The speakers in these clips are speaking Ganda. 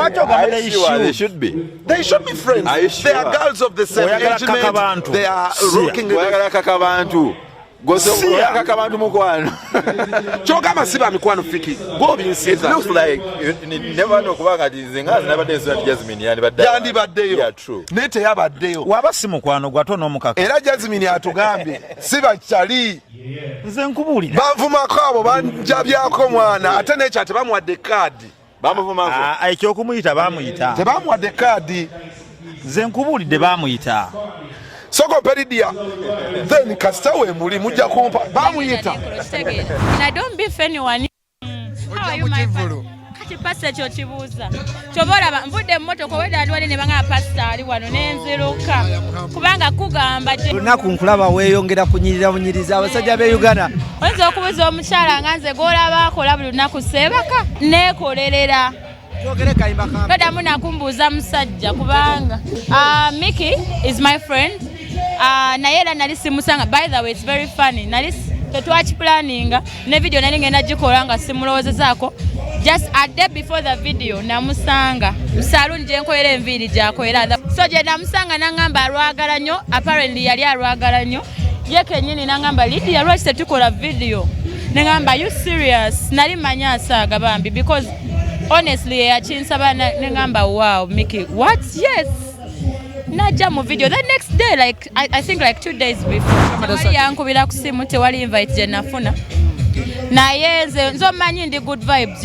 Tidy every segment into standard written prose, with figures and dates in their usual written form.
Lwaki ogamba they Sure, they should? Should be. They should be friends. Are you They are sure? girls of the same Oyagala age kaka mate. bantu. They are Sia. rocking. Oyagala kaka bantu. Sia. Oyagala kaka bantu, mukwano. Kyogamba si ba mikwano, Fiki? It Gwobinsiza. looks like you never know, kubanga kati nze nga nabadde nsula nti Jasmine yandibadde. Yandibaddeyo. Yeah, true. Naye teyabaddeyo. Waba si mukwano gwe, ate onoomukaka? Era Jasmine atugambye si bakyali. Nze nkubuulira. Banvumako abo, banjabyako mwana, ate nekya tebamuwadde kaadi. Bamuvumako. Ah, ekyokumuyita bamuyita. Tebamuwadde kaadi. Nze nkubuulidde, bamuyita. Soko peridia then kasita wemuli mujja kumpa bamuyita. And I don't beef anyone. How are you, my friend? Kati pasita ekyo kibuuza, kyoba olaba nvudde mu motoka owedda ndwale ne bangamba pasita ali wano nenziruka kubanga kugamba gye. Lunaku nkulaba weeyongera kunyirira bunyiriza abasajja b'e Uganda. Oyinza okubuuza omukyala nga nze gwolaba akola buli lunaku, seebaka neekolerera. Twogere kayimba kampe. Todamu nakumbuuza musajja kubanga Mickey is my friend, naye era nali simusanga. By the way, it's very funny, nali tetwakiplaninga ne video nali ngenda gikola nga simulowoozezaako. Just a day before the video namusanga mu saloon gyenkolera enviiri gyakolera, so gye namusanga nangamba alwagala nnyo. Apparently yali alwagala nnyo ye kenyini, nangamba, "Lydia, lwaki tetukola video?" Nengamba, "You serious?" Nali manyi asaaga bambi, because honestly yeyakinsaba. Nengamba, "Wow, Mickey, what?" Yes, najja mu video the next day, like I think like 2 days before. Tewali yankubira ku simu, tewali invite gye nafuna, naye nze omanyi ndi good vibes.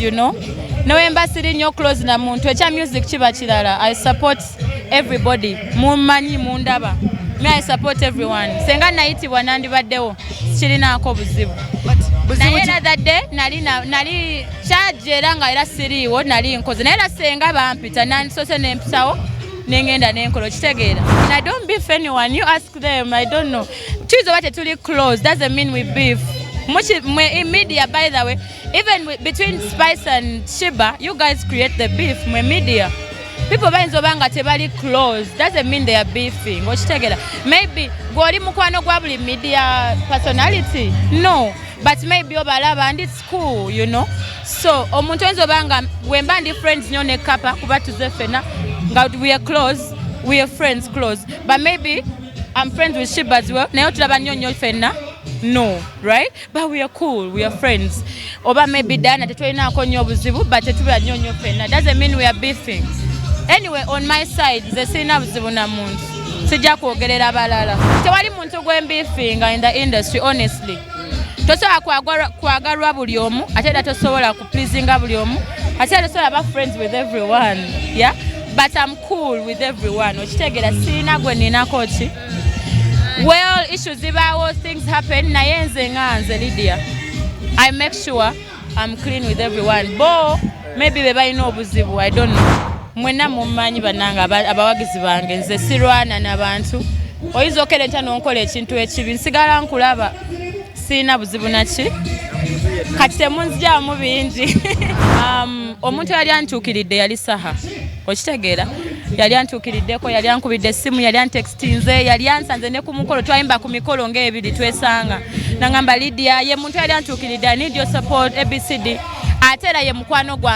Newemba siri nnyo close na muntu, ekya music kiba kirala. I support everybody, mummanyi, mundaba me, I support everyone. Senga nayitibwa nandibaddewo, sikirinaako buzibu. Naye era that day nali nali charge era nga era siriiwo, nali nkoze, naye era senga bampita nansose nempisawo nengenda nenkola, okitegeera. And I don't beef anyone, you ask them, I don't know. Tuyinza oba tetuli close, doesn't mean we beef. Mwe in media, by the way, even between Spice and Sheebah, you guys create the beef. Mwe media people bayinza oba nga tebali close, doesn't mean they are beefing, okitegeera. Maybe gw'oli mukwano gwa buli media personality, no, but maybe obalaba and it's cool. So omuntu oyinza oba nga wemba ndi friends nnyo ne Kapa kuba tuze ffenna nga we are close, we are friends close, but maybe I'm friends with Sheebah as well, naye otulaba nnyo nnyo ffenna, no, right? But we are cool, we are friends. Oba maybe Diana tetulinaako nnyo obuzibu, but tetubeera nnyo nnyo ffenna, doesn't mean we are beefing. Anyway, on my side nze sirina buzibu na muntu, sijja kwogerera balala. Tewali muntu gwembeefinga in the industry, honestly. Tosobola kwagalwa buli omu, ate era tosobola kupleasinga buli omu, ate era tosobola ba friends with everyone, yeah, but I'm cool with everyone, okitegeera. Sirina gwe ninako ki. Well, issues zibaawo, things happen, naye nze nga nze Lydia, I make sure I'm clean with everyone. Bo maybe be balina obuzibu, I don't know. Mwenna mummanyi bannange, abawagizi bange, nze sirwana n'abantu. Oyinza okera enkya n'onkola ekintu ekibi, nsigala nkulaba, sirina buzibu naki. Kati temunzijaamu bingi. Omuntu yali antuukiridde yali Saha, okitegeera. Yali antuukiriddeko, yali ankubidde essimu, yali antextinze, yali ansanze ne ku mukolo, twayimba ku mikolo ng'ebiri twesanga, nangamba, "Lydia," ye muntu yali antuukiridde, "I need your support, ABCD." Ate era ye mukwano gwange.